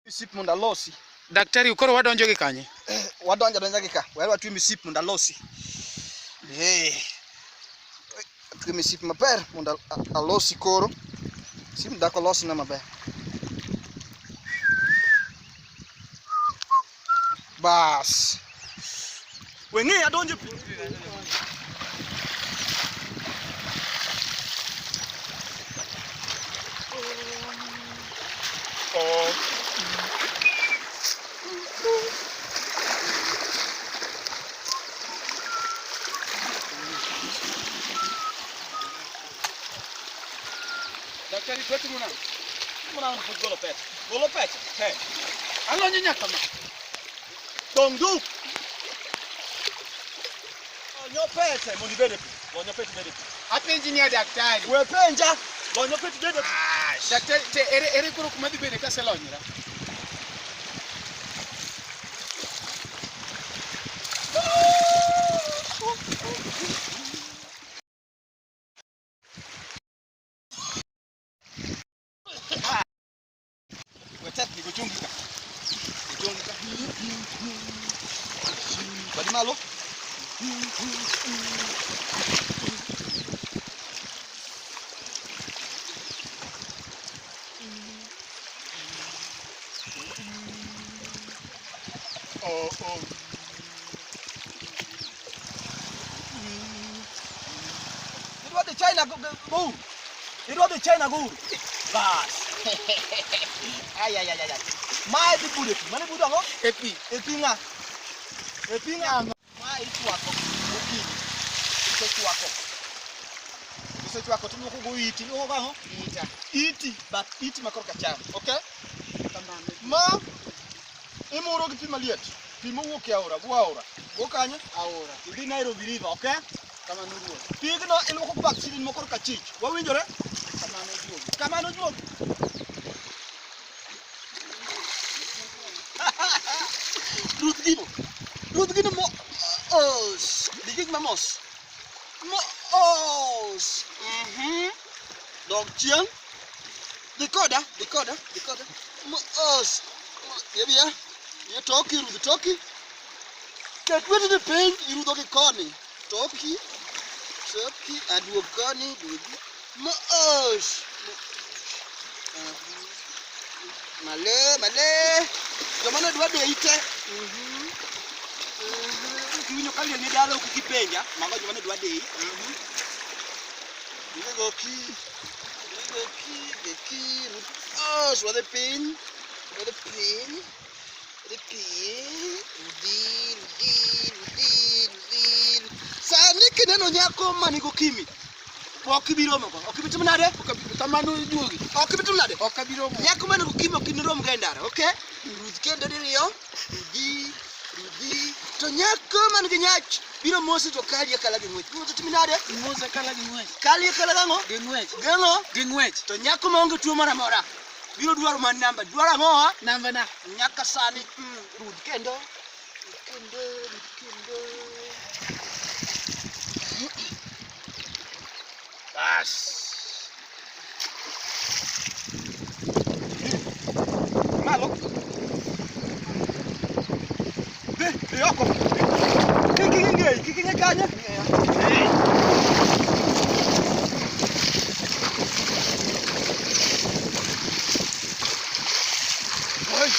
Misip mondo alosi. Daktari, koro wadonjo gi kanye? Wadonjo adonja gi ka. We watwe misip mondo alosi. Eh. Atwe misip maber mondo alosi koro. Sim dhako losna maber. Bas. We ng'i adonjo e pi. Oh. Daktari, twatimo nang'o? Timo nang'o pok golo pesa? Golo pesa. Hey. Alonyo nyaka ma. Dong duk. Lonyo pesa mondo ibed e pi. Lonyo pesa ibed e pi. Apenji niya daktari. We penja. Lonyo pesa ibed e pi. Daktari, te ere ere koro kuma dhi bede kaselonyora? Wetetni gochongi ka. Gochongi ka. Badi malo. Oh, oh. Idwa dhi China go go. Idwa dhi China go. Bas. Ay ay ay ay. Mae dhi bude pi. Mane budo ang'o? E pi. E pi ng'a? E pi ng'a? Mae ichwako gokinyi. Isechwako. Isechwako to iluoko go iti. Iluoko gang'o? Ita. Iti, but iti ma korka cham. Okay? Kamano. Ma imuro gi pi maliet. Pi mowuok e aora, go aora. Go kanye? Aora. Idhi Nairobi River, okay? Kamano ruoth. Pigno iluoko go bakteria ma korka chich. Wawinjore? Kamano juogi. Kamano juogi. Ruth gino. Ruth gino mo. Os. Digig mamos. Mos. Mhm. Dog chien. Dhi koda, dhi koda, dhi koda. Mos. Yebia. Ye toki, rudh toki. Ket lweteni piny, irudho gi koni. Toki. Toki, aduog koni, duogi. Mos. Male, male. Joma ne dwa deyi te. Mhm. Mhm. Kiwinjo ka liel ni dala ok kipenja, mago joma ne dwa deyi. Mhm. Goki. Goki, goki. Oh, wadhi piny. Wadhi piny. Wadhi piny. Rudhi, rudhi, rudhi, rudhi. Sani kineno nyako ma nigi okimi, ok ibi romogo. Ok ibi timo nade? Kamano juogi. Ok ibi timo nade? Ok abi romo. Nyako ma nigi okimi ok inirom go e ndara, okay? Rudh kendo diriyo. Rudhi, rudhi. To nyako man gi nyach biro mosi to kali akala gi ng'wech. Mosi timi nade? Mose kala gi ng'wech. Kali akala gang'o? Gi ng'wech. Gang'o? Gi ng'wech. To nyako maonge tuo moro amora biro dwaro mana namba. Dwaro ang'o ha? Namba na. Nyaka sani rudh kendo. Rudh kendo, rudh kendo. Bas. Malo. Dhi, dhi oko. Kik ing'e ng'eyi, kik ing'e kanye. Oi.